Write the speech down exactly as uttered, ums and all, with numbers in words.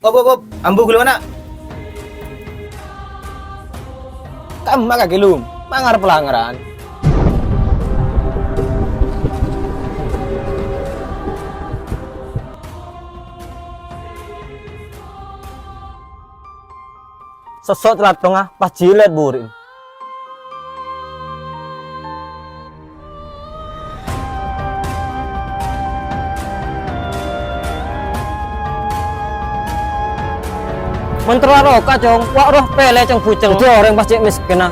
Op, op, op, ambu ghulâ, ana'. Ka'emma kakè, Lum, mangarep langaran. Sosso' calatongnga pas jilât buri'na. Mon terro roka, Cong, wa' roh pèlè ceng-buceng. Dhâddhi orèng pas cè' mèskènna,